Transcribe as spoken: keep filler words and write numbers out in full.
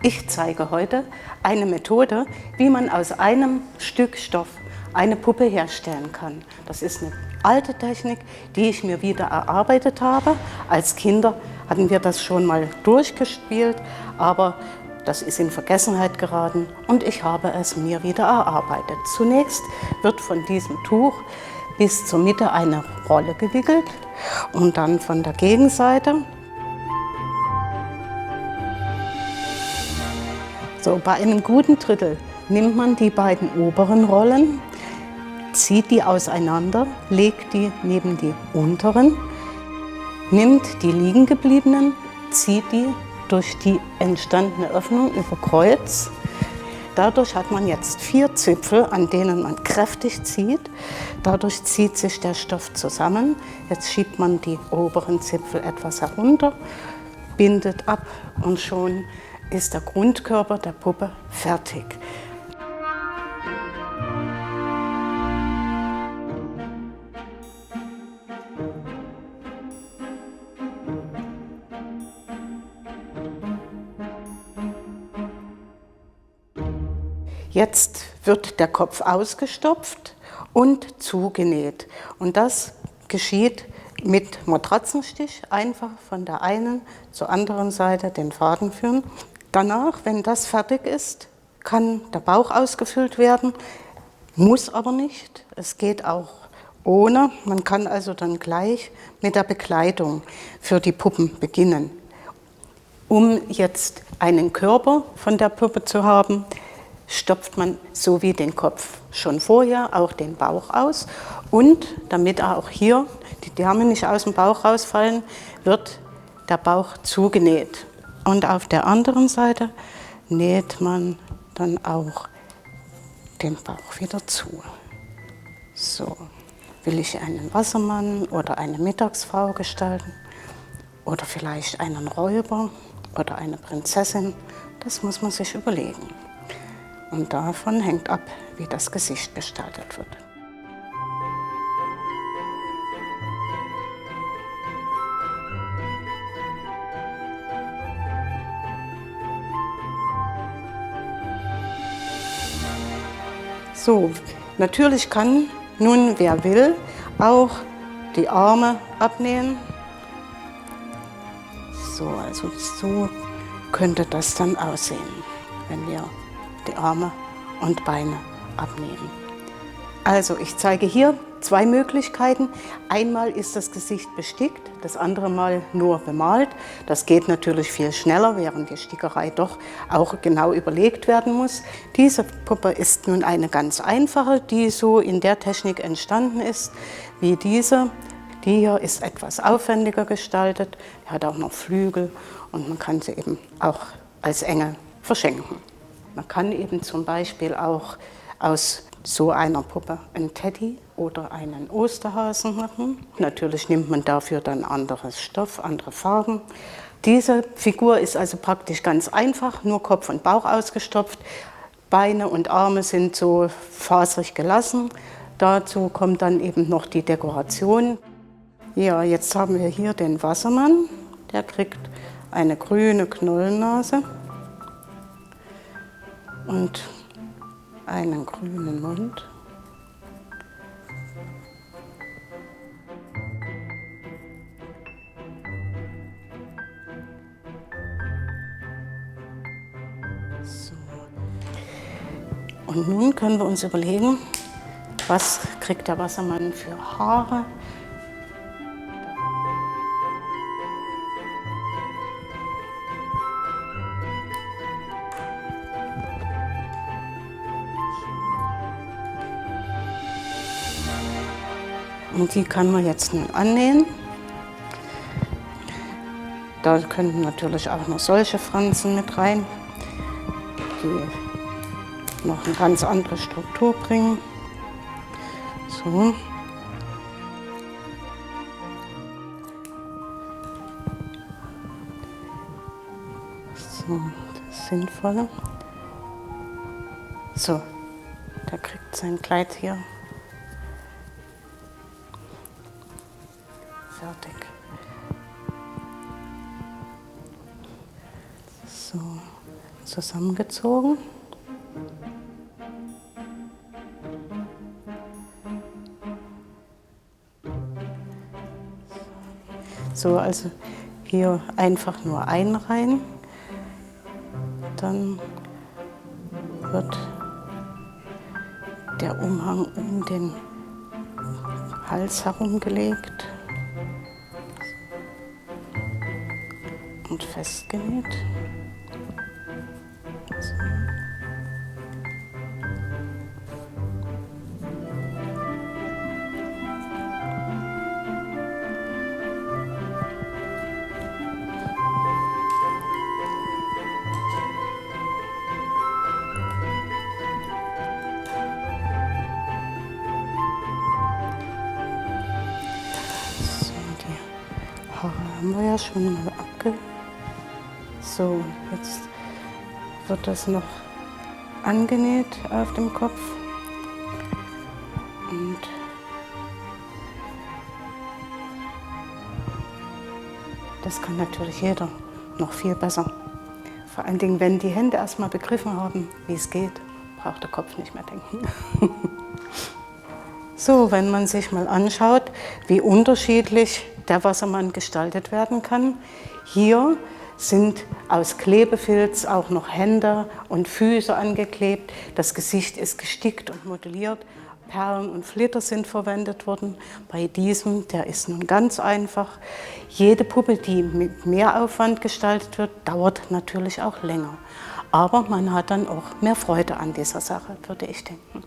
Ich zeige heute eine Methode, wie man aus einem Stück Stoff eine Puppe herstellen kann. Das ist eine alte Technik, die ich mir wieder erarbeitet habe. Als Kinder hatten wir das schon mal durchgespielt, aber das ist in Vergessenheit geraten und ich habe es mir wieder erarbeitet. Zunächst wird von diesem Tuch bis zur Mitte eine Rolle gewickelt und dann von der Gegenseite. So, bei einem guten Drittel nimmt man die beiden oberen Rollen, zieht die auseinander, legt die neben die unteren, nimmt die liegen gebliebenen, zieht die durch die entstandene Öffnung über Kreuz. Dadurch hat man jetzt vier Zipfel, an denen man kräftig zieht. Dadurch zieht sich der Stoff zusammen. Jetzt schiebt man die oberen Zipfel etwas herunter, bindet ab und schon ist der Grundkörper der Puppe fertig. Jetzt wird der Kopf ausgestopft und zugenäht. Und das geschieht mit Matratzenstich. Einfach von der einen zur anderen Seite den Faden führen. Danach, wenn das fertig ist, kann der Bauch ausgefüllt werden, muss aber nicht. Es geht auch ohne. Man kann also dann gleich mit der Bekleidung für die Puppen beginnen. Um jetzt einen Körper von der Puppe zu haben, stopft man so wie den Kopf schon vorher auch den Bauch aus. Und damit auch hier die Därme nicht aus dem Bauch rausfallen, wird der Bauch zugenäht. Und auf der anderen Seite näht man dann auch den Bauch wieder zu. So, will ich einen Wassermann oder eine Mittagsfrau gestalten oder vielleicht einen Räuber oder eine Prinzessin, das muss man sich überlegen. Und davon hängt ab, wie das Gesicht gestaltet wird. So, natürlich kann nun, wer will, auch die Arme abnähen. So, also so könnte das dann aussehen, wenn wir die Arme und Beine abnehmen. Also, ich zeige hier zwei Möglichkeiten. Einmal ist das Gesicht bestickt, das andere Mal nur bemalt. Das geht natürlich viel schneller, während die Stickerei doch auch genau überlegt werden muss. Diese Puppe ist nun eine ganz einfache, die so in der Technik entstanden ist, wie diese. Die hier ist etwas aufwendiger gestaltet. Die hat auch noch Flügel und man kann sie eben auch als Engel verschenken. Man kann eben zum Beispiel auch aus so einer Puppe einen Teddy oder einen Osterhasen machen. Natürlich nimmt man dafür dann anderes Stoff, andere Farben. Diese Figur ist also praktisch ganz einfach, nur Kopf und Bauch ausgestopft. Beine und Arme sind so fasrig gelassen. Dazu kommt dann eben noch die Dekoration. Ja, jetzt haben wir hier den Wassermann. Der kriegt eine grüne Knollennase und einen grünen Mund. So. Und nun können wir uns überlegen, was kriegt der Wassermann für Haare? Und die kann man jetzt nun annähen. Da könnten natürlich auch noch solche Fransen mit rein, die noch eine ganz andere Struktur bringen. So. So, das Sinnvolle. So, der kriegt sein Kleid hier. Fertig. So, Zusammengezogen. So, also hier einfach nur einreihen. Dann wird der Umhang um den Hals herumgelegt und festgenäht. So. So, die Haare haben wir ja schon mal abge-, so, jetzt wird das noch angenäht auf dem Kopf. Und das kann natürlich jeder noch viel besser. Vor allen Dingen, wenn die Hände erstmal begriffen haben, wie es geht, braucht der Kopf nicht mehr denken. So, wenn man sich mal anschaut, wie unterschiedlich der Wassermann gestaltet werden kann. Hier sind aus Klebefilz auch noch Hände und Füße angeklebt. Das Gesicht ist gestickt und modelliert. Perlen und Flitter sind verwendet worden. Bei diesem, der ist nun ganz einfach. Jede Puppe, die mit Mehraufwand gestaltet wird, dauert natürlich auch länger. Aber man hat dann auch mehr Freude an dieser Sache, würde ich denken.